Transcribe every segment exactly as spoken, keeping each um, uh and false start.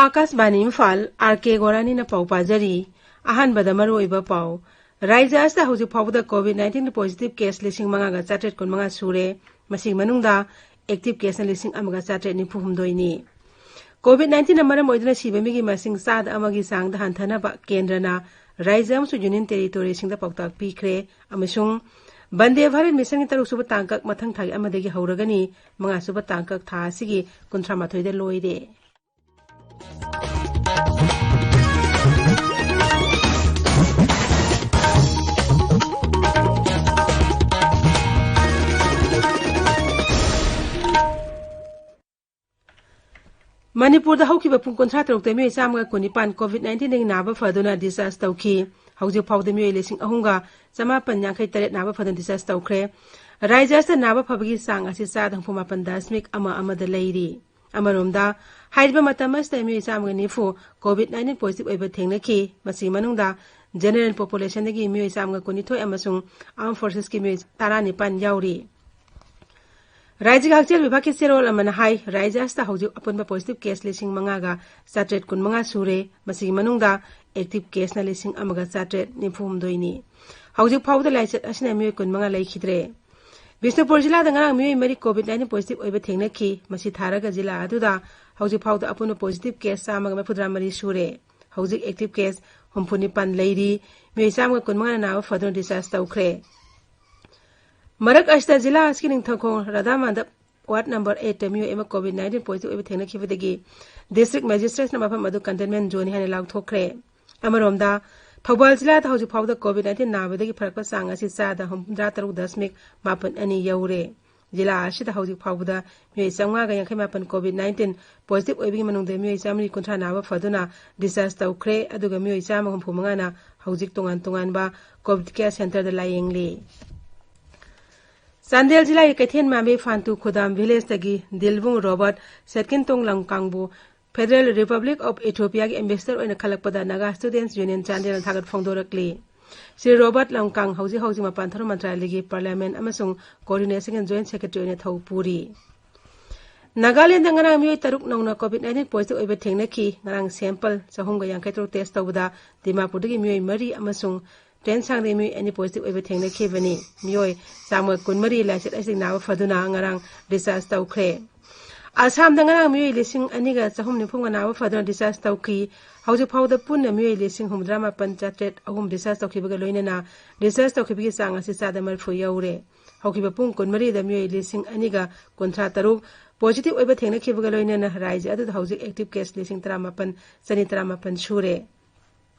ꯑꯥꯀꯥꯁꯕꯥꯅꯤ Imphal, R ꯀꯦ ꯒꯣꯔꯥꯅꯤꯅ ꯄꯥꯎ ꯄꯥꯖꯔꯤ꯫ ꯑꯍꯥꯟꯕꯗ ꯃꯔꯨꯑꯣꯏꯕ ꯄꯥꯎ꯫ ꯔꯥꯖ꯭ꯌ ꯑꯁꯤꯗ ꯍꯧꯖꯤꯛ ꯐꯥꯎꯕꯗ COVID nineteen positive case ꯂꯤꯁꯤꯡ ꯃꯉꯥꯒ ꯆꯥꯇ꯭ꯔꯦꯠ ꯀꯨꯟꯃꯉꯥ ꯁꯨꯔꯦ꯫ ꯃꯁꯤꯒꯤ ꯃꯅꯨꯡꯗ active caseꯅ ꯂꯤꯁꯤꯡ ꯑꯃꯒ ꯆꯥꯇ꯭ꯔꯦꯠ ꯅꯤꯐꯨ ꯍꯨꯝꯗꯣꯏꯅꯤ꯫ COVID nineteenꯅ ꯃꯔꯝ ꯑꯣꯏꯗꯨꯅ ꯁꯤꯕ ꯃꯤꯒꯤ ꯃꯁꯤꯡ ꯆꯥꯗ ꯑꯃꯒꯤ ꯆꯥꯡꯗ ꯍꯟꯊꯅꯕ ꯀꯦꯟꯗ꯭ꯔꯅ ꯔꯥꯖ꯭ꯌ ꯑꯃꯁꯨꯡ ꯌꯨꯅꯤꯌꯟ ꯇꯦꯔꯤꯇꯣꯔꯤꯁꯤꯡꯗ ꯄꯥꯎꯇꯥꯛ ꯄꯤꯈ꯭ꯔꯦ ꯑꯃꯁꯨꯡ ꯕꯟꯗꯦ ꯚꯥꯔꯠ ꯃꯤꯁꯟꯒꯤ ꯇꯔꯨꯛꯁꯨꯕ ꯇꯥꯡꯀꯛ ꯃꯊꯪ ꯊꯥꯒꯤ ꯑꯃꯗꯒꯤ ꯍꯧꯔꯒꯅꯤ, ꯃꯉꯥꯁꯨꯕ ꯇꯥꯡꯀꯛ ꯊꯥ ꯑꯁꯤꯒꯤ ꯀꯨꯟꯊ꯭ꯔꯥ ꯃꯥꯊꯣꯏꯗ ꯂꯣꯏꯔꯦ꯫ ꯃꯅꯤꯄꯨꯔꯗ ꯍꯧꯈꯤꯕ ꯄꯨꯡ ꯀꯨꯟꯊ꯭ꯔꯥ ꯇꯔꯨꯛꯇ ꯃꯤꯑꯣꯏ ꯆꯥꯝꯃꯒ ꯀꯨꯟꯅꯤꯄꯥꯟ COVID nineteenꯗꯒꯤ ꯅꯥꯕ ꯐꯗꯨꯅ discharge ꯇꯧꯈꯤ꯫ ꯍꯧꯖꯤꯛ ꯐꯥꯎꯗ ꯃꯤꯑꯣꯏ ꯂꯤꯁꯤꯡ ꯑꯍꯨꯝꯒ ꯆꯃꯥꯄꯟ ꯌꯥꯡꯈꯩ ꯇꯔꯦꯠ ꯅꯥꯕ ꯐꯗꯨꯅ discharge ꯇꯧꯈ꯭ꯔꯦ꯫ ꯔꯥꯖ꯭ꯌ ꯑꯁꯤꯗ ꯅꯥꯕ ꯐꯕꯒꯤ ꯆꯥꯡ ꯑꯁꯤ ꯆꯥꯗ ꯍꯨꯝꯐꯨ ꯃꯥꯄꯟ ꯗꯁꯃꯤꯛ ꯑꯃ ꯑꯃꯗ ꯂꯩꯔꯤ꯫ ꯑꯃꯔꯣꯝꯗ, ꯍꯥꯏꯔꯤꯕ ꯃꯇꯝ ꯑꯁꯤꯗ ꯃꯤꯑꯣꯏ ꯆꯥꯝꯃꯒ ꯅꯤꯐꯨ COVID nineteen positive ꯑꯣꯏꯕ ꯊꯦꯡꯅꯈꯤ꯫ ꯃꯁꯤꯒꯤ ꯃꯅꯨꯡꯗ general populationꯗꯒꯤ ꯃꯤꯑꯣꯏ ꯆꯥꯝꯃꯒ ꯀꯨꯟꯅꯤꯊꯣꯏ ꯑꯃꯁꯨꯡ armed forcesꯀꯤ ꯃꯤꯑꯣꯏ ꯇꯔꯥꯅꯤꯄꯥꯟ ꯌꯥꯎꯔꯤ꯫ ꯔꯥꯖ꯭ꯌꯒꯤ ꯍꯛꯁꯦꯜ ꯋꯤꯚꯥꯒꯀꯤ ꯆꯦꯔꯣꯜ ꯑꯃꯅ ꯍꯥꯏ, ꯔꯥꯖ꯭ꯌ ꯑꯁꯤꯗ ꯍꯧꯖꯤꯛ ꯑꯄꯨꯟꯕ positive case ꯂꯤꯁꯤꯡ ꯃꯉꯥꯒ ꯆꯥꯇ꯭ꯔꯦꯠ ꯀꯨꯟꯃꯉꯥ ꯁꯨꯔꯦ꯫ ꯃꯁꯤꯒꯤ ꯃꯅꯨꯡꯗ active caseꯅ ꯂꯤꯁꯤꯡ ꯑꯃꯒ ꯆꯥꯇ꯭ꯔꯦꯠ ꯅꯤꯐꯨ ꯍꯨꯝꯗꯣꯏꯅꯤ꯫ ꯍꯧꯖꯤꯛ ꯐꯥꯎꯕꯗ ꯂꯥꯏꯆꯠ ꯑꯁꯤꯅ ꯃꯤꯑꯣꯏ ꯀꯨꯟꯃꯉꯥ ꯂꯩꯈꯤꯗ꯭ꯔꯦ꯫ ꯕꯤꯁꯅꯨꯄꯨꯔ ꯖꯤꯂꯥꯗ ꯉꯔꯥꯡ ꯃꯤꯑꯣꯏ ꯃꯔꯤ COVID nineteen positive ꯑꯣꯏꯕ ꯊꯦꯡꯅꯈꯤ꯫ ꯃꯁꯤ ꯊꯥꯔꯒ ꯖꯤꯂꯥ ꯑꯗꯨꯗ ꯍꯧꯖꯤꯛ ꯐꯥꯎꯗ ꯑꯄꯨꯟꯕ positive case ꯆꯥꯝꯃꯒ ꯃꯔꯤꯐꯨꯇꯔꯥ ꯃꯔꯤ ꯁꯨꯔꯦ꯫ ꯍꯧꯖꯤꯛ active case ꯍꯨꯝꯐꯨ ꯅꯤꯄꯥꯟ ꯂꯩꯔꯤ꯫ ꯃꯤꯑꯣꯏ ꯆꯥꯝꯃꯒ ꯀꯨꯟꯃꯉꯥꯅ ꯅꯥꯕ ꯐꯗꯨꯅ discharge ꯇꯧꯈ꯭ꯔꯦ꯫ ꯃꯔꯛ ꯑꯁꯤꯗ ꯖꯤꯂꯥ ꯑꯁꯤꯒꯤ ꯅꯤꯡꯊꯧꯈꯣꯡ ꯔꯥꯙꯥ ꯃꯥꯙꯕ ward number eightꯇ ꯃꯤꯑꯣꯏ ꯑꯃ COVID nineteen positive ꯑꯣꯏꯕ ꯊꯦꯡꯅꯈꯤꯕꯗꯒꯤ district magistrateꯅ ꯃꯐꯝ ꯑꯗꯨ containment zoneꯅꯤ ꯍꯥꯏꯅ ꯂꯥꯎꯊꯣꯛꯈ꯭ꯔꯦ꯫ ꯑꯃꯔꯣꯝꯗ, ꯊꯧꯕꯥꯜ ꯖꯤꯂꯥꯗ ꯍꯧꯖꯤꯛ ꯐꯥꯎꯕꯗ COVID nineteen ꯅꯥꯕꯗꯒꯤ ꯐꯔꯛꯄ ꯆꯥꯡ ꯑꯁꯤ ꯆꯥꯗ ꯍꯨꯝꯐꯨꯇꯔꯥ ꯇꯔꯨꯛ ꯗꯁꯃꯤꯛ ꯃꯥꯄꯟ ꯑꯅꯤ ꯌꯧꯔꯦ꯫ ꯖꯤꯂꯥ ꯑꯁꯤꯗ ꯍꯧꯖꯤꯛ ꯐꯥꯎꯕꯗ ꯃꯤꯑꯣꯏ ꯆꯥꯝꯃꯉꯥꯒ ꯌꯥꯡꯈꯩ ꯃꯥꯄꯟ COVID nineteen positive ꯑꯣꯏꯕꯒꯤ ꯃꯅꯨꯡꯗ ꯃꯤꯑꯣꯏ ꯆꯥꯃꯔꯤ ꯀꯨꯟꯊ꯭ꯔꯥ ꯅꯥꯕ ꯐꯗꯨꯅ discharge ꯇꯧꯈ꯭ꯔꯦ, ꯑꯗꯨꯒ ꯃꯤꯑꯣꯏ ꯆꯥꯝꯃ ꯍꯨꯝꯐꯨ ꯃꯉꯥꯅ ꯍꯧꯖꯤꯛ ꯇꯣꯉꯥꯟ ꯇꯣꯉꯥꯟꯕ COVID care centreꯗ ꯂꯥꯌꯦꯡꯂꯤ꯫ ꯆꯥꯟꯗꯦꯜ ꯖꯤꯂꯥꯒꯤ ꯀꯩꯊꯦꯜ ꯃꯥꯟꯕꯤ ꯐꯥꯟꯇꯨ ꯈꯨꯗꯥꯝ villageꯇꯒꯤ ꯗꯤꯜꯕꯨꯡ ꯔꯣꯕꯔꯠ ꯁꯦꯠꯀꯤꯟꯇꯣꯡ ꯂꯝꯀꯥꯡꯕꯨ Federal Republic of Ethiopiaꯒꯤ ambassador ꯑꯣꯏꯅ ꯈꯜꯂꯛꯄꯗ Naga Students Union ꯆꯥꯟꯗꯦꯜꯅ ꯊꯥꯒꯠ ꯐꯣꯡꯗꯣꯔꯛꯂꯤ꯫ ꯁ꯭ꯔꯤ ꯔꯣꯕꯔꯠ ꯂꯝꯀꯥꯡ ꯍꯧꯖꯤꯛ ꯍꯧꯖꯤꯛ ꯃꯄꯥꯟ ꯊꯧꯔꯝ ꯃꯟꯇ꯭ꯔꯥꯂꯌꯒꯤ Parliament ꯑꯃꯁꯨꯡ Coordinationꯒꯤ Joint Secretary ꯑꯣꯏꯅ ꯊꯧ ꯄꯨꯔꯤ꯫ ꯅꯥꯒꯥꯂꯦꯟꯗ ꯉꯔꯥꯡ ꯃꯤꯑꯣꯏ ꯇꯔꯨꯛ ꯅꯧꯅ COVID nineteen positive ꯑꯣꯏꯕ ꯊꯦꯡꯅꯈꯤ꯫ ꯉꯔꯥꯡ sample ꯆꯍꯨꯝꯒ ꯌꯥꯡꯈꯩ ꯇꯔꯨꯛ test ꯇꯧꯕꯗ ꯗꯤꯃꯥꯄꯨꯔꯗꯒꯤ ꯃꯤꯑꯣꯏ ꯃꯔꯤ ꯑꯃꯁꯨꯡ ꯇ꯭ꯔꯦꯟꯁꯥꯡꯗꯒꯤ ꯃꯤꯑꯣꯏ ꯑꯅꯤ positive ꯑꯣꯏꯕ ꯊꯦꯡꯅꯈꯤꯕꯅꯤ꯫ ꯃꯤꯑꯣꯏ ꯆꯥꯝꯃ ꯀꯨꯟꯃꯔꯤ ꯂꯥꯏꯆꯠ ꯑꯁꯤꯗꯒꯤ ꯅꯥꯕ ꯐꯗꯨꯅ ꯉꯔꯥꯡ discharge ꯇꯧꯈ꯭ꯔꯦ꯫ ꯑꯁꯥꯝꯗ ꯉꯔꯥꯡ ꯃꯤꯑꯣꯏ ꯂꯤꯁꯤꯡ ꯑꯅꯤꯒ ꯆꯍꯨꯝ ꯅꯤꯐꯨ ꯃꯉꯥ ꯅꯥꯕ ꯐꯗꯨꯅ discharge ꯇꯧꯈꯤ꯫ ꯍꯧꯖꯤꯛ ꯐꯥꯎꯕꯗ ꯄꯨꯟꯅ ꯃꯤꯑꯣꯏ ꯂꯤꯁꯤꯡ ꯍꯨꯝꯐꯨꯇꯔꯥ ꯃꯥꯄꯟ ꯆꯥꯇ꯭ꯔꯦꯠ ꯑꯍꯨꯝ discharge ꯇꯧꯈꯤꯕꯒ ꯂꯣꯏꯅꯅ discharge ꯇꯧꯈꯤꯕꯒꯤ ꯆꯥꯡ ꯑꯁꯤ ꯆꯥꯗ ꯃꯔꯤꯐꯨ ꯌꯧꯔꯦ꯫ ꯍꯧꯈꯤꯕ ꯄꯨꯡ ꯀꯨꯟꯃꯔꯤꯗ ꯃꯤꯑꯣꯏ ꯂꯤꯁꯤꯡ ꯑꯅꯤꯒ ꯀꯨꯟꯊ꯭ꯔꯥ ꯇꯔꯨꯛ positive ꯑꯣꯏꯕ ꯊꯦꯡꯅꯈꯤꯕꯒ ꯂꯣꯏꯅꯅ ꯔꯥꯖ꯭ꯌ ꯑꯗꯨꯗ ꯍꯧꯖꯤꯛ active case ꯂꯤꯁꯤꯡ ꯇꯔꯥꯃꯥꯄꯟ ꯆꯅꯤ ꯇꯔꯥꯃꯥꯄꯟ ꯁꯨꯔꯦ꯫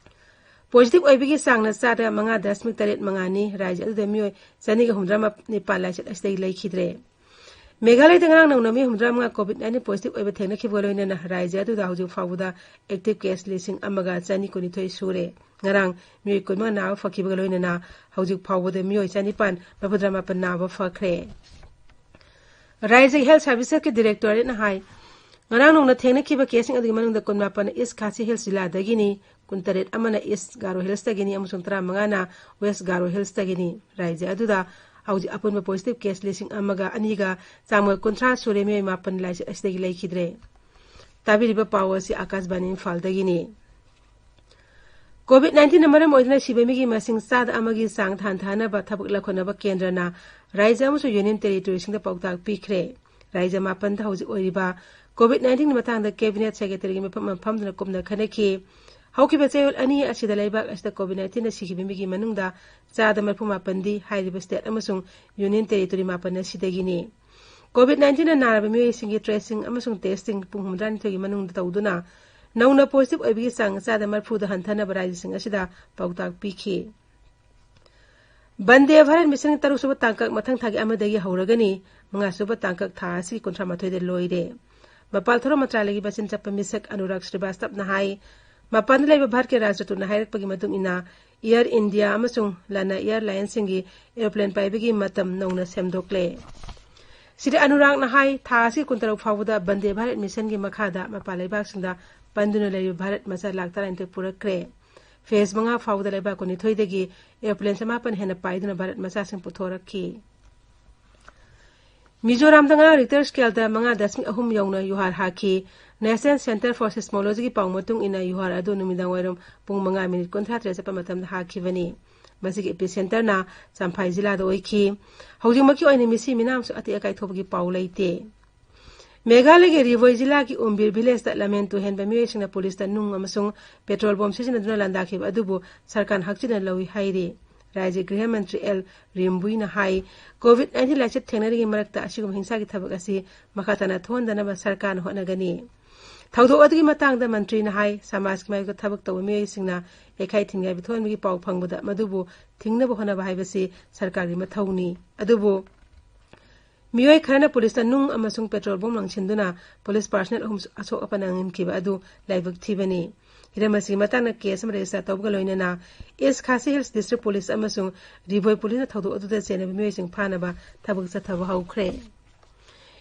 Positive ꯑꯣꯏꯕꯒꯤ ꯆꯥꯡꯅ ꯆꯥꯗ ꯃꯉꯥ ꯗꯁꯃꯤꯛ ꯇꯔꯦꯠ ꯃꯉꯥꯅꯤ꯫ ꯔꯥꯖ꯭ꯌ ꯑꯗꯨꯗ ꯃꯤꯑꯣꯏ ꯆꯅꯤꯒ ꯍꯨꯝꯐꯨꯇꯔꯥ ꯅꯤꯄꯥꯟ ꯂꯥꯏꯆꯠ ꯑꯁꯤꯗꯒꯤ ꯂꯩꯈꯤꯗ꯭ꯔꯦ꯫ ꯃꯦꯘꯥꯂꯌꯗ ꯉꯔꯥꯡ ꯅꯧꯅ ꯃꯤ ꯍꯨꯝꯐꯨꯇꯔꯥ ꯃꯉꯥ COVID nineteen positive ꯑꯣꯏꯕ ꯊꯦꯡꯅꯈꯤꯕꯒ ꯂꯣꯏꯅꯅ ꯔꯥꯖ꯭ꯌ ꯑꯗꯨꯗ ꯍꯧꯖꯤꯛ ꯐꯥꯎꯕꯗ active case ꯂꯤꯁꯤꯡ ꯑꯃꯒ ꯆꯅꯤ ꯀꯨꯟꯅꯤꯊꯣꯏ ꯁꯨꯔꯦ꯫ ꯉꯔꯥꯡ ꯃꯤꯑꯣꯏ ꯀꯨꯟꯃꯉꯥ ꯅꯥꯕ ꯐꯈꯤꯕꯒ ꯂꯣꯏꯅꯅ ꯍꯧꯖꯤꯛ ꯐꯥꯎꯕꯗ ꯃꯤꯑꯣꯏ ꯆꯅꯤꯄꯥꯟ ꯃꯔꯤꯐꯨꯇꯔꯥ ꯃꯥꯄꯟ ꯅꯥꯕ ꯐꯈ꯭ꯔꯦ꯫ ꯔꯥꯖ꯭ꯌꯒꯤ health servicesꯀꯤ directorateꯅ ꯍꯥꯏ, ꯉꯔꯥꯡ ꯅꯧꯅ ꯊꯦꯡꯅꯈꯤꯕ caseꯁꯤꯡ ꯑꯗꯨꯒꯤ ꯃꯅꯨꯡꯗ ꯀꯨꯟꯃꯥꯄꯟꯅ East Khasi Hills ꯖꯤꯂꯥꯗꯒꯤꯅꯤ, ꯀꯨꯟꯇꯔꯦꯠ ꯑꯃꯅ East Garo Hillsꯇꯒꯤꯅꯤ ꯑꯃꯁꯨꯡ ꯇꯔꯥꯃꯉꯥꯅ West Garo Hillsꯇꯒꯤꯅꯤ꯫ ꯔꯥꯖ꯭ꯌ ꯑꯗꯨꯗ ꯍꯧꯖꯤꯛ ꯑꯄꯨꯟꯕ positive case ꯂꯤꯁꯤꯡ ꯑꯃꯒ ꯑꯅꯤꯒ ꯆꯥꯝꯃꯒ ꯀꯨꯟꯊ꯭ꯔꯥ ꯁꯨꯔꯦ, ꯃꯤꯑꯣꯏ ꯃꯥꯄꯟ ꯂꯥꯏꯆꯠ ꯑꯁꯤꯗꯒꯤ ꯂꯩꯈꯤꯗ꯭ꯔꯦ꯫ ꯇꯥꯕꯤꯔꯤꯕ ꯄꯥꯎ ꯑꯁꯤ ꯑꯀꯥꯁꯕꯥꯅꯤ ꯏꯝꯐꯥꯜꯗꯒꯤꯅꯤ꯫ COVID nineteenꯅ ꯃꯔꯝ ꯑꯣꯏꯗꯨꯅ ꯁꯤꯕ ꯃꯤꯒꯤ ꯃꯁꯤꯡ ꯆꯥꯗ ꯑꯃꯒꯤ ꯆꯥꯡ ꯍꯟꯊꯍꯟꯅꯕ ꯊꯕꯛ ꯂꯧꯈꯠꯅꯕ ꯀꯦꯟꯗ꯭ꯔꯅ ꯔꯥꯖ꯭ꯌ ꯑꯃꯁꯨꯡ union territoryꯁꯤꯡꯗ ꯄꯥꯎꯇꯥꯛ ꯄꯤꯈ꯭ꯔꯦ꯫ ꯔꯥꯖ꯭ꯌ ꯃꯥꯄꯟꯗ ꯍꯧꯖꯤꯛ ꯑꯣꯏꯔꯤꯕ COVID nineteenꯒꯤ ꯃꯇꯥꯡꯗ cabinet secretaryꯒꯤ ꯃꯤꯐꯝ ꯑꯃ ꯐꯝꯗꯨꯅ ꯀꯨꯞꯅ ꯈꯟꯅꯈꯤ꯫ ꯍꯧꯈꯤꯕ ꯆꯌꯣꯜ ꯑꯅꯤ ꯑꯁꯤꯗ ꯂꯩꯕꯥꯛ ꯑꯁꯤꯗ COVID nineteenꯅ ꯁꯤꯈꯤꯕ ꯃꯤꯒꯤ ꯃꯅꯨꯡꯗ ꯆꯥꯗ ꯃꯔꯤꯐꯨ ꯃꯥꯄꯟꯗꯤ ꯍꯥꯏꯔꯤꯕ state ꯑꯃꯁꯨꯡ union territory ꯃꯥꯄꯟ ꯑꯁꯤꯗꯒꯤꯅꯤ꯫ COVID nineteenꯅ ꯅꯥꯔꯕ ꯃꯤꯑꯣꯏꯁꯤꯡꯒꯤ tracing ꯑꯃꯁꯨꯡ testing ꯄꯨꯡ ꯍꯨꯝꯐꯨꯇꯔꯥꯅꯤꯊꯣꯏꯒꯤ ꯃꯅꯨꯡꯗ ꯇꯧꯗꯨꯅ ꯅꯧꯅ positive ꯑꯣꯏꯕꯒꯤ ꯆꯥꯡ ꯆꯥꯗ ꯃꯔꯤꯐꯨꯗ ꯍꯟꯊꯅꯕ ꯔꯥꯖ꯭ꯌꯁꯤꯡ ꯑꯁꯤꯗ ꯄꯥꯎꯇꯥꯛ ꯄꯤꯈꯤ꯫ ꯚꯟꯗꯦ ꯚꯥꯔꯠ ꯃꯤꯁꯟꯒꯤ ꯇꯔꯨꯛꯁꯨꯕ ꯇꯥꯡꯀꯛ ꯃꯊꯪ ꯊꯥꯒꯤ ꯑꯃꯗꯒꯤ ꯍꯧꯔꯒꯅꯤ, ꯃꯉꯥꯁꯨꯕ ꯇꯥꯡꯀꯛ ꯊꯥ ꯑꯁꯤꯒꯤ ꯀꯨꯟꯊ꯭ꯔꯥꯃꯥꯊꯣꯏꯗ ꯂꯣꯏꯔꯦ꯫ ꯃꯄꯥꯜ ꯊꯧꯔꯝ ꯃꯟꯇ꯭ꯔꯥꯂꯌꯒꯤ ꯃꯆꯤꯟ ꯆꯠꯄ ꯃꯤꯁꯛ ꯑꯅꯨꯔꯥꯒ ꯁ꯭ꯔꯤꯕꯥꯁꯇꯕꯅ ꯍꯥꯏ, ꯃꯄꯥꯟꯗ ꯂꯩꯕ ꯚꯥꯔꯠꯀꯤ ꯔꯥꯖꯗꯨꯇꯅ ꯍꯥꯏꯔꯛꯄꯒꯤ ꯃꯇꯨꯡ ꯏꯟꯅ, Air India ꯑꯃꯁꯨꯡ Lana Airlinesꯁꯤꯡꯒꯤ aeroplane ꯄꯥꯏꯕꯒꯤ ꯃꯇꯝ ꯅꯧꯅ ꯁꯦꯝꯗꯣꯛꯂꯦ꯫ ꯁ꯭ꯔꯤ ꯑꯅꯨꯔꯥꯒꯅ ꯍꯥꯏ, ꯊꯥ ꯑꯁꯤꯒꯤ ꯀꯨꯟꯇꯔꯨꯛ ꯐꯥꯎꯕꯗ ꯚꯟꯗꯦ ꯚꯥꯔꯠ ꯃꯤꯁꯟꯒꯤ ꯃꯈꯥꯗ ꯃꯄꯥꯟ ꯂꯩꯕꯥꯛꯁꯤꯡꯗ ꯄꯟꯗꯨꯅ ꯂꯩꯔꯤꯕ ꯚꯥꯔꯠ ꯃꯆꯥ ꯂꯥꯈ ꯇꯔꯥꯅꯤꯊꯣꯏ ꯄꯨꯔꯛꯈ꯭ꯔꯦ꯫ Phase ꯃꯉꯥ ꯐꯥꯎꯕꯗ ꯂꯩꯕꯥꯛ ꯀꯨꯟꯅꯤꯊꯣꯏꯗꯒꯤ aeroplane ꯆꯃꯥꯄꯟ ꯍꯦꯟꯅ ꯄꯥꯏꯗꯨꯅ ꯚꯥꯔꯠ ꯃꯆꯥꯁꯤꯡ ꯄꯨꯊꯣꯔꯛꯈꯤ꯫ ꯃꯤꯖꯣꯔꯥꯝꯗ ꯉꯔꯥꯡ ꯔꯤꯛꯇꯔ ꯁ꯭ꯀꯦꯜꯗ ꯃꯉꯥ ꯗꯁꯃꯤꯛ ꯑꯍꯨꯝ ꯌꯧꯅ ꯌꯨꯍꯥꯔ ꯍꯥꯈꯤ꯫ National Centre for Seismologyꯒꯤ ꯄꯥꯎ ꯃꯇꯨꯡ ꯏꯟꯅ, ꯌꯨꯍꯥꯔ ꯑꯗꯨ ꯅꯨꯃꯤꯗꯥꯡ ꯋꯥꯏꯔꯝ ꯄꯨꯡ ꯃꯉꯥ ꯃꯤꯅꯤꯠ ꯀꯨꯟꯊ꯭ꯔꯥ ꯇꯔꯦꯠ ꯆꯠꯄ ꯃꯇꯝꯗ ꯍꯥꯈꯤꯕꯅꯤ꯫ ꯃꯁꯤꯒꯤ ꯏꯄꯤꯁꯦꯟꯇꯔꯅ ꯆꯝꯐꯥꯏ ꯖꯤꯂꯥꯗ ꯑꯣꯏꯈꯤ꯫ ꯍꯧꯖꯤꯛꯃꯛꯀꯤ ꯑꯣꯏꯅ ꯃꯤꯁꯤ ꯃꯤꯅꯥ ꯑꯃꯁꯨꯡ ꯑꯇꯦꯛ ꯑꯀꯥꯏ ꯊꯣꯛꯄꯒꯤ ꯄꯥꯎ ꯂꯩꯇꯦ꯫ ꯃꯦꯘꯥꯂꯌꯒꯤ ꯔꯤꯚꯣꯏ ꯖꯤꯂꯥꯒꯤ ꯎꯝꯕꯤꯔ ꯚꯤꯂꯦꯖꯇ ꯂꯝꯍꯦꯟ ꯇꯨꯍꯦꯟꯕ ꯃꯤꯑꯣꯏꯁꯤꯡꯅ ꯄꯨꯂꯤꯁꯇ ꯅꯨꯡ ꯑꯃꯁꯨꯡ ꯄꯦꯇ꯭ꯔꯣꯜ ꯕꯣꯝ ꯁꯤꯖꯤꯟꯅꯗꯨꯅ ꯂꯥꯟꯗꯥꯈꯤꯕ ꯑꯗꯨꯕꯨ ꯁꯔꯀꯥꯔꯅ ꯍꯛꯆꯤꯟꯅ ꯂꯧꯏ ꯍꯥꯏꯔꯤ꯫ ꯔꯥꯖ꯭ꯌꯒꯤ ꯒ꯭ꯔꯤꯍ ꯃꯟꯇ꯭ꯔꯤ ꯑꯦꯜ ꯔꯤꯝꯕꯨꯏꯅ ꯍꯥꯏ, COVID nineteen ꯂꯥꯏꯆꯠ ꯊꯦꯡꯅꯔꯤꯉꯩ ꯃꯔꯛꯇ ꯑꯁꯤꯒꯨꯝꯕ ꯍꯤꯡꯁꯥꯒꯤ ꯊꯕꯛ ꯑꯁꯤ ꯃꯈꯥ ꯇꯥꯅ ꯊꯣꯛꯍꯟꯗꯅꯕ ꯁꯔꯀꯥꯔꯅ ꯍꯣꯠꯅꯒꯅꯤ꯫ ꯊꯧꯗꯣꯛ ꯑꯗꯨꯒꯤ ꯃꯇꯥꯡꯗ ꯃꯟꯇ꯭ꯔꯤꯅ ꯍꯥꯏ, ꯁꯃꯥꯖꯀꯤ ꯃꯥꯌꯣꯛꯇ ꯊꯕꯛ ꯇꯧꯕ ꯃꯤꯑꯣꯏꯁꯤꯡꯅ ꯌꯩꯈꯥꯏ ꯊꯤꯟꯒꯥꯏꯕ ꯊꯣꯛꯍꯟꯕꯒꯤ ꯄꯥꯎ ꯐꯪꯕꯗ ꯃꯗꯨꯕꯨ ꯊꯤꯡꯅꯕ ꯍꯣꯠꯅꯕ ꯍꯥꯏꯕꯁꯤ ꯁꯔꯀꯥꯔꯒꯤ ꯃꯊꯧꯅꯤ꯫ ꯑꯗꯨꯕꯨ ꯃꯤꯑꯣꯏ ꯈꯔꯅ ꯄꯨꯂꯤꯁꯇ ꯅꯨꯡ ꯑꯃꯁꯨꯡ ꯄꯦꯇ꯭ꯔꯣꯜ ꯕꯣꯝ ꯂꯪꯁꯤꯟꯗꯨꯅ ꯄꯨꯂꯤꯁ ꯄꯥꯔꯁꯅꯦꯜ ꯑꯍꯨꯝ ꯑꯁꯣꯛ ꯑꯄꯟ ꯅꯪꯍꯟꯈꯤꯕ ꯑꯗꯨ ꯂꯥꯏꯕꯛ ꯊꯤꯕꯅꯤ꯫ ꯍꯤꯔꯝ ꯑꯁꯤꯒꯤ ꯃꯇꯥꯡꯗ ꯀꯦꯁ ꯑꯃ ꯔꯦꯖꯤꯁꯇꯥꯔ ꯇꯧꯕꯒ ꯂꯣꯏꯅꯅ ꯏꯁ ꯈꯥꯁꯤ ꯍꯤꯜꯁ ꯗꯤꯁꯇ꯭ꯔꯤꯛ ꯄꯨꯂꯤꯁ ꯑꯃꯁꯨꯡ ꯔꯤꯚꯣꯏ ꯄꯨꯂꯤꯁꯅ ꯊꯧꯗꯣꯛ ꯑꯗꯨꯗ ꯆꯦꯟꯅꯕ ꯃꯤꯑꯣꯏꯁꯤꯡ ꯐꯥꯅꯕ ꯊꯕꯛ ꯆꯠꯊꯕ ꯍꯧꯈ꯭ꯔꯦ꯫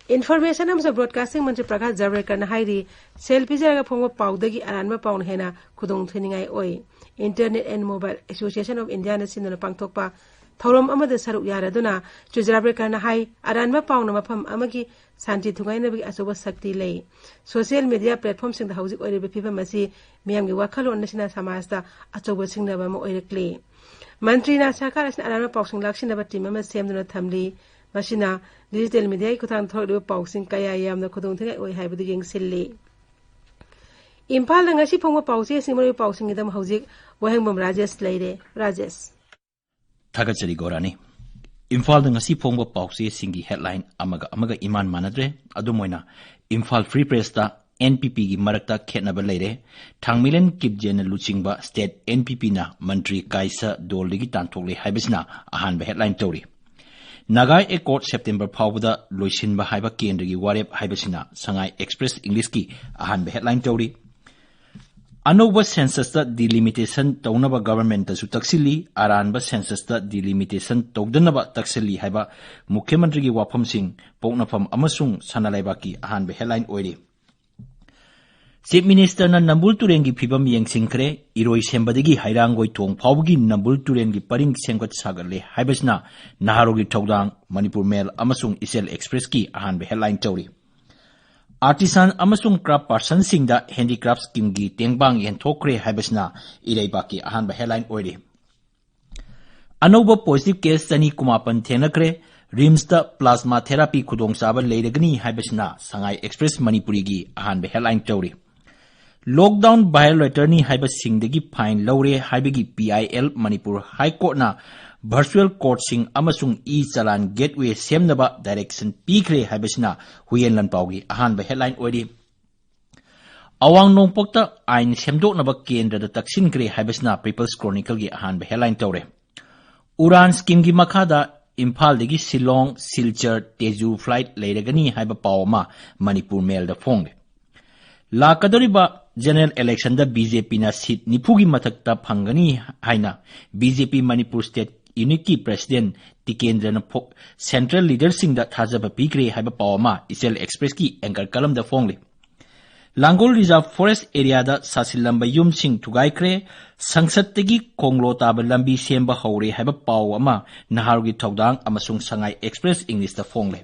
Information ꯑꯃꯁꯨꯡ Broadcasting ꯃꯟꯇ꯭ꯔꯤ ꯄ꯭ꯔꯀꯥꯁ ꯖꯥꯚ꯭ꯔꯦꯀꯔꯅ ꯍꯥꯏꯔꯤ, ꯁꯦꯜ ꯄꯤꯖꯔꯒ ꯐꯣꯡꯕ ꯄꯥꯎꯗꯒꯤ ꯑꯔꯥꯟꯕ ꯄꯥꯎꯅ ꯍꯦꯟꯅ ꯈꯨꯗꯣꯡꯊꯤꯅꯤꯡꯉꯥꯏ ꯑꯣꯏ꯫ Internet and Mobile Association of Indiaꯅ ꯁꯤꯟꯗꯨꯅ ꯄꯥꯡꯊꯣꯛꯄ ꯊꯧꯔꯝ ꯑꯃꯗ ꯁꯔꯨꯛ ꯌꯥꯔꯗꯨꯅ ꯖꯥꯚ꯭ꯔꯦꯀꯔꯅ ꯍꯥꯏ, ꯑꯔꯥꯟꯕ ꯄꯥꯎꯅ ꯃꯐꯝ ꯑꯃꯒꯤ ꯁꯥꯟꯇꯤ ꯊꯨꯒꯥꯏꯅꯕꯒꯤ ꯑꯆꯧꯕ ꯁꯛꯇꯤ ꯂꯩ꯫ Social media platformꯁꯤꯡꯗ ꯍꯧꯖꯤꯛ ꯑꯣꯏꯔꯤꯕ ꯐꯤꯕꯝ ꯑꯁꯤ ꯃꯤꯌꯥꯝꯒꯤ ꯋꯥꯈꯜꯂꯣꯟ ꯑꯁꯤꯅ ꯁꯃꯥꯖꯇ ꯑꯆꯧꯕ ꯁꯤꯡꯅꯕ ꯑꯃ ꯑꯣꯏꯔꯛꯂꯤ꯫ ꯃꯟꯇ꯭ꯔꯤꯅ ꯁꯔꯀꯥꯔ ꯑꯁꯤꯅ ꯑꯔꯥꯟꯕ ꯄꯥꯎꯁꯤꯡ ꯂꯥꯛꯁꯤꯟꯅꯕ ꯇꯤꯝ ꯑꯃ ꯁꯦꯝꯗꯨꯅ ꯊꯝꯂꯤ꯫ ꯃꯁꯤꯅ ꯗꯤꯖꯤꯇꯦꯜ ꯃꯤꯗꯤꯌꯥꯒꯤ ꯈꯨꯠꯊꯥꯡꯗ ꯊꯣꯛꯂꯛꯂꯤꯕ ꯄꯥꯎꯁꯤꯡ ꯀꯌꯥ ꯌꯥꯝꯅ ꯈꯨꯗꯣꯡꯊꯤꯅꯤꯡꯉꯥꯏ ꯑꯣꯏ ꯍꯥꯏꯕꯗꯨ ꯌꯦꯡꯁꯤꯜꯂꯤ꯫ ꯏꯝꯐꯥꯜꯗ ꯉꯁꯤ ꯐꯣꯡꯕ ꯄꯥꯎꯆꯦꯁꯤꯡ, ꯃꯔꯨꯑꯣꯏꯕ ꯄꯥꯎꯁꯤꯡꯒꯤꯗꯃꯛ ꯍꯧꯖꯤꯛ ꯋꯥꯍꯦꯡꯕꯝ ꯔꯥꯖꯦꯁ ꯂꯩꯔꯦ꯫ ꯔꯥꯖꯦꯁ꯫ ꯊꯥꯒꯠꯆꯔꯤ ꯒꯣꯔꯥꯅꯤ꯫ ꯏꯝꯐꯥꯜꯗ ꯉꯁꯤ ꯐꯣꯡꯕ ꯄꯥꯎꯆꯦꯁꯤꯡꯒꯤ headline ꯑꯃꯒ ꯑꯃꯒ ꯏꯃꯥꯟ ꯃꯥꯟꯅꯗ꯭ꯔꯦ꯫ ꯑꯗꯨꯝ ꯑꯣꯏꯅ ꯏꯝꯐꯥꯜ Free Pressꯇ NPPꯒꯤ ꯃꯔꯛꯇ ꯈꯦꯠꯅꯕ ꯂꯩꯔꯦ꯫ ꯊꯥꯡꯃꯩꯂꯦꯟ ꯀꯤꯞꯖꯦꯟꯅ ꯂꯨꯆꯤꯡꯕ state NPPꯅ ꯃꯟꯇ꯭ꯔꯤ ꯀꯥꯏꯁ ꯗꯣꯜꯗꯒꯤ ꯇꯥꯟꯊꯣꯛꯂꯦ ꯍꯥꯏꯕꯁꯤꯅ ꯑꯍꯥꯟꯕ headline ꯇꯧꯔꯤ꯫ ꯅꯥꯒꯥ Accord September ꯐꯥꯎꯕꯗ ꯂꯣꯏꯁꯤꯟꯕ ꯍꯥꯏꯕ ꯀꯦꯟꯗ꯭ꯔꯒꯤ ꯋꯥꯔꯦꯞ ꯍꯥꯏꯕꯁꯤꯅ ꯁꯉꯥꯏ Express Englishꯀꯤ ꯑꯍꯥꯟꯕ headline ꯇꯧꯔꯤ꯫ ꯑꯅꯧꯕ censusꯇ delimitation ꯇꯧꯅꯕ governmentꯇꯁꯨ ꯇꯛꯁꯤꯜꯂꯤ, ꯑꯔꯥꯟꯕ censusꯇ delimitation ꯇꯧꯗꯅꯕ ꯇꯛꯁꯤꯜꯂꯤ ꯍꯥꯏꯕ ꯃꯨꯈ꯭ꯌ ꯃꯟꯇ꯭ꯔꯤꯒꯤ ꯋꯥꯐꯝꯁꯤꯡ ꯄꯣꯛꯅꯐꯝ ꯑꯃꯁꯨꯡ ꯁꯅꯥ ꯂꯩꯕꯥꯛꯀꯤ ꯑꯍꯥꯟꯕ headline ꯑꯣꯏꯔꯤ꯫ ꯆꯤꯐ ꯃꯤꯅꯤꯁꯇꯔꯅ ꯅꯝꯕꯨꯜ ꯇꯨꯔꯦꯜꯒꯤ ꯐꯤꯕꯝ ꯌꯦꯡꯁꯤꯟꯈ꯭ꯔꯦ꯫ ꯏꯔꯣꯏꯁꯦꯝꯕꯗꯒꯤ ꯍꯩꯔꯥꯡꯒꯣꯏ ꯊꯣꯡ ꯐꯥꯎꯕꯒꯤ ꯅꯝꯕꯨꯜ ꯇꯨꯔꯦꯜꯒꯤ ꯄꯔꯤꯡ ꯁꯦꯝꯒꯠ ꯁꯥꯒꯠꯂꯦ ꯍꯥꯏꯕꯁꯤꯅ ꯅꯍꯥꯔꯣꯜꯒꯤ ꯊꯧꯗꯥꯡ, ꯃꯅꯤꯄꯨꯔ ꯃꯦꯜ ꯑꯃꯁꯨꯡ ꯏꯆꯦꯜ ꯑꯦꯛꯁꯄ꯭ꯔꯦꯁꯀꯤ ꯑꯍꯥꯟꯕ ꯍꯦꯗꯂꯥꯏꯟ ꯇꯧꯔꯤ꯫ ꯑꯥꯔꯇꯤꯁꯥꯟ ꯑꯃꯁꯨꯡ ꯀ꯭ꯔꯥꯐ ꯄꯥꯔꯁꯟꯁꯤꯡꯗ ꯍꯦꯟꯗꯤꯀ꯭ꯔꯥꯐ ꯁ꯭ꯀꯤꯝꯒꯤ ꯇꯦꯡꯕꯥꯡ ꯌꯦꯟꯊꯣꯛꯈ꯭ꯔꯦ ꯍꯥꯏꯕꯁꯤꯅ ꯏꯔꯩꯕꯥꯛꯀꯤ ꯑꯍꯥꯟꯕ ꯍꯦꯗꯂꯥꯏꯟ ꯑꯣꯏꯔꯤ꯫ ꯑꯅꯧꯕ ꯄꯣꯖꯤꯇꯤꯚ ꯀꯦꯁ ꯆꯅꯤ ꯀꯨꯟꯃꯥꯄꯟ ꯊꯦꯡꯅꯈ꯭ꯔꯦ꯫ ꯔꯤꯝꯁꯇ ꯄ꯭ꯂꯥꯖꯃꯥ ꯊꯦꯔꯥꯄꯤ ꯈꯨꯗꯣꯡꯆꯥꯕ ꯂꯩꯔꯒꯅꯤ ꯍꯥꯏꯕꯁꯤꯅ ꯁꯉꯥꯏ ꯑꯦꯛꯁꯄ꯭ꯔꯦꯁ ꯃꯅꯤꯄꯨꯔꯤꯒꯤ ꯑꯍꯥꯟꯕ ꯍꯦꯗꯂꯥꯏꯟ ꯇꯧꯔꯤ꯫ ꯂꯣꯛꯗꯥꯎꯟ ꯚꯥꯏꯑꯣꯂꯦꯇꯔꯅꯤ ꯍꯥꯏꯕꯁꯤꯡꯗꯒꯤ ꯐꯥꯏꯟ ꯂꯧꯔꯦ ꯍꯥꯏꯕꯒꯤ P I L Manipur high ꯀꯣꯔꯠꯅ ꯚꯔꯆꯨꯑꯦꯜ ꯀꯣꯔꯠꯁꯤꯡ ꯑꯃꯁꯨꯡ ꯏ ꯆꯂꯥꯟ ꯒꯦꯠꯋꯦ ꯁꯦꯝꯅꯕ ꯗꯥꯏꯔꯦꯛꯁꯟ ꯄꯤꯈ꯭ꯔꯦ ꯍꯥꯏꯕꯁꯤꯅ ꯍꯨꯏꯌꯦꯟ ꯂꯥꯟꯄꯥꯎꯒꯤ ꯑꯍꯥꯟꯕ ꯍꯦꯗꯂꯥꯏꯟ ꯑꯣꯏꯔꯤ꯫ ꯑꯋꯥꯡ ꯅꯣꯡꯄꯣꯛꯇ ꯑꯥꯏꯟ ꯁꯦꯝꯗꯣꯛꯅꯕ ꯀꯦꯟꯗ꯭ꯔꯗ ꯇꯛꯁꯤꯟꯈ꯭ꯔꯦ ꯍꯥꯏꯕꯁꯤꯅ ꯄꯤꯄꯜꯁ ꯀ꯭ꯔꯣꯅꯤꯀꯜꯒꯤ ꯑꯍꯥꯟꯕ ꯍꯦꯗꯂꯥꯏꯟ ꯇꯧꯔꯦ꯫ ꯎꯔꯥꯟ ꯁ꯭ꯀꯤꯝꯒꯤ ꯃꯈꯥꯗ ꯏꯝꯐꯥꯜꯗꯒꯤ ꯁꯤꯂꯣꯡ, ꯁꯤꯜꯆꯔ, ꯇꯦꯖꯨ ꯐ꯭ꯂꯥꯏꯠ ꯂꯩꯔꯒꯅꯤ ꯍꯥꯏꯕ ꯄꯥꯎ ꯑꯃ ꯃꯅꯤꯄꯨꯔ ꯃꯦꯜꯗ ꯐꯣꯡꯂꯦ꯫ ꯂꯥꯛꯀꯗꯧꯔꯤꯕ ꯖꯦꯅꯔꯦꯜ ꯏꯂꯦꯛꯁꯟꯗ ꯕꯤ ꯖꯦ ꯄꯤꯅ ꯁꯤꯠ ꯅꯤꯐꯨꯒꯤ ꯃꯊꯛꯇ ꯐꯪꯒꯅꯤ ꯍꯥꯏꯅ ꯕꯤ ꯖꯦ ꯄꯤ ꯃꯅꯤꯄꯨꯔ ꯁ꯭ꯇꯦꯠ ꯌꯨꯅꯤꯠꯀꯤ ꯄ꯭ꯔꯦꯁꯤꯗꯦꯟꯠ ꯇꯤꯀꯦꯟꯗ꯭ꯔꯅ ꯐꯣ-, ꯁꯦꯟꯇ꯭ꯔꯦꯜ ꯂꯤꯗꯔꯁꯤꯡꯗ ꯊꯥꯖꯕ ꯄꯤꯈ꯭ꯔꯦ ꯍꯥꯏꯕ ꯄꯥꯎ ꯑꯃ ꯏꯆꯦꯜ ꯑꯦꯛꯁꯄ꯭ꯔꯦꯁꯀꯤ ꯑꯦꯡꯀꯔ ꯀꯂꯝꯗ ꯐꯣꯡꯂꯤ꯫ ꯂꯥꯡꯒꯣꯜ ꯔꯤꯖꯥꯔꯚ ꯐꯣꯔꯦꯁ ꯑꯦꯔꯤꯌꯥꯗ ꯁꯥꯁꯤꯜꯂꯝꯕ ꯌꯨꯝꯁꯤꯡ ꯊꯨꯒꯥꯏꯈ꯭ꯔꯦ꯫ ꯁꯪꯁꯠꯇꯒꯤ ꯈꯣꯡꯂꯣ ꯇꯥꯕ ꯂꯝꯕꯤ ꯁꯦꯝꯕ ꯍꯧꯔꯦ ꯍꯥꯏꯕ ꯄꯥꯎ ꯑꯃ ꯅꯍꯥꯔꯣꯜꯒꯤ ꯊꯧꯗꯥꯡ ꯑꯃꯁꯨꯡ ꯁꯉꯥꯏ ꯑꯦꯛꯁꯄ꯭ꯔꯦꯁ ꯏꯪꯂꯤꯁꯇ ꯐꯣꯡꯂꯦ꯫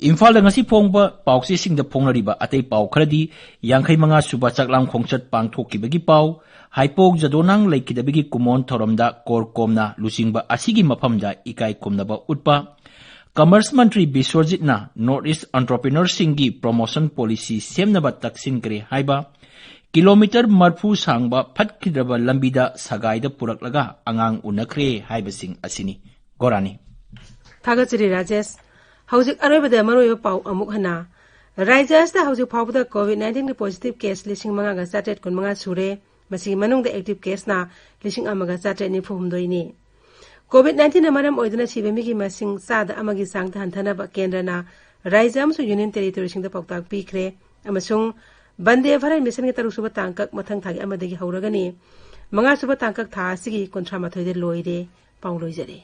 ꯏꯝꯐꯥꯜꯗ ꯉꯁꯤ ꯐꯣꯡꯕ ꯄꯥꯎꯆꯦꯁꯤꯡꯗ ꯐꯣꯡꯅꯔꯤꯕ ꯑꯇꯩ ꯄꯥꯎ ꯈꯔꯗꯤ, ꯌꯥꯡꯈꯩ ꯃꯉꯥ ꯁꯨꯕ ꯆꯥꯛꯂꯥꯝ ꯈꯣꯡꯆꯠ ꯄꯥꯡꯊꯣꯛꯈꯤꯕꯒꯤ ꯄꯥꯎ, ꯍꯥꯏꯄꯣꯛ ꯖꯗꯣꯅꯥꯡ ꯂꯩꯈꯤꯗꯕꯒꯤ ꯀꯨꯃꯣꯟ ꯊꯧꯔꯝꯗ ꯀꯣꯔ ꯀꯣꯝꯅ ꯂꯨꯆꯤꯡꯕ ꯑꯁꯤꯒꯤ ꯃꯐꯝꯗ ꯏꯀꯥꯏ ꯈꯨꯝꯅꯕ ꯎꯠꯄ, ꯀꯃꯔꯁ ꯃꯟꯇ꯭ꯔꯤ ꯕꯤꯁ꯭ꯋꯖꯤꯠꯅ ꯅꯣꯔꯠ ꯏꯁ꯭ꯠ ꯑꯣꯟꯇꯔꯄ꯭ꯔꯤꯅꯔꯁꯤꯡꯒꯤ ꯄ꯭ꯔꯣꯃꯣꯁꯟ ꯄꯣꯂꯤꯁꯤ ꯁꯦꯝꯅꯕ ꯇꯛꯁꯤꯟꯈ꯭ꯔꯦ ꯍꯥꯏꯕ, ꯀꯤꯂꯣꯃꯤꯇꯔ ꯃꯔꯐꯨ ꯁꯥꯡꯕ ꯐꯠꯈꯤꯗ꯭ꯔꯕ ꯂꯝꯕꯤꯗ ꯁꯒꯥꯏꯗ ꯄꯨꯔꯛꯂꯒ ꯑꯉꯥꯡ ꯎꯅꯈ꯭ꯔꯦ ꯍꯥꯏꯕꯁꯤꯡ ꯑꯁꯤꯅꯤ꯫ ꯒꯣꯔꯥꯅꯤ꯫ ꯊꯥꯒꯠꯆꯔꯤ ꯔꯥꯖꯦꯁ꯫ ꯍꯧꯖꯤꯛ ꯑꯔꯣꯏꯕꯗ ꯃꯔꯨꯑꯣꯏꯕ ꯄꯥꯎ ꯑꯃꯨꯛ ꯍꯟꯅ꯫ ꯔꯥꯖ꯭ꯌ ꯑꯁꯤꯗ ꯍꯧꯖꯤꯛ ꯐꯥꯎꯕꯗ ꯀꯣꯚꯤꯗ ꯅꯥꯏꯟꯇꯤꯟꯒꯤ ꯄꯣꯖꯤꯇꯤꯚ ꯀꯦꯁ ꯂꯤꯁꯤꯡ ꯃꯉꯥꯒ ꯆꯥꯇ꯭ꯔꯦꯠ ꯀꯨꯟꯃꯉꯥ ꯁꯨꯔꯦ꯫ ꯃꯁꯤꯒꯤ ꯃꯅꯨꯡꯗ ꯑꯦꯛꯇꯤꯚ ꯀꯦꯁꯅ ꯂꯤꯁꯤꯡ ꯑꯃꯒ ꯆꯥꯇ꯭ꯔꯦꯠ ꯅꯤꯐꯨ ꯍꯨꯝꯗꯣꯏꯅꯤ꯫ ꯀꯣꯚꯤꯗ ꯅꯥꯏꯟꯇꯤꯟꯅ ꯃꯔꯝ ꯑꯣꯏꯗꯨꯅ ꯁꯤꯕ ꯃꯤꯒꯤ ꯃꯁꯤꯡ ꯆꯥꯗ ꯑꯃꯒꯤ ꯆꯥꯡꯗ ꯍꯟꯊꯅꯕ ꯀꯦꯟꯗ꯭ꯔꯅ ꯔꯥꯖ꯭ꯌ ꯑꯃꯁꯨꯡ ꯌꯨꯅꯤꯌꯟ ꯇꯦꯔꯤꯇꯣꯔꯤꯁꯤꯡꯗ ꯄꯥꯎꯇꯥꯛ ꯄꯤꯈ꯭ꯔꯦ ꯑꯃꯁꯨꯡ ꯕꯟꯗꯦ ꯚꯥꯔꯠ ꯃꯤꯁꯟꯒꯤ ꯇꯔꯨꯛꯁꯨꯕ ꯇꯥꯡꯀꯛ ꯃꯊꯪ ꯊꯥꯒꯤ ꯑꯃꯗꯒꯤ ꯍꯧꯔꯒꯅꯤ꯫ ꯃꯉꯥꯁꯨꯕ ꯇꯥꯡꯀꯛ ꯊꯥ ꯑꯁꯤꯒꯤ ꯀꯨꯟꯊ꯭ꯔꯥ ꯃꯥꯊꯣꯏꯗ ꯂꯣꯏꯔꯦ꯫ ꯄꯥꯎ ꯂꯣꯏꯖꯔꯦ꯫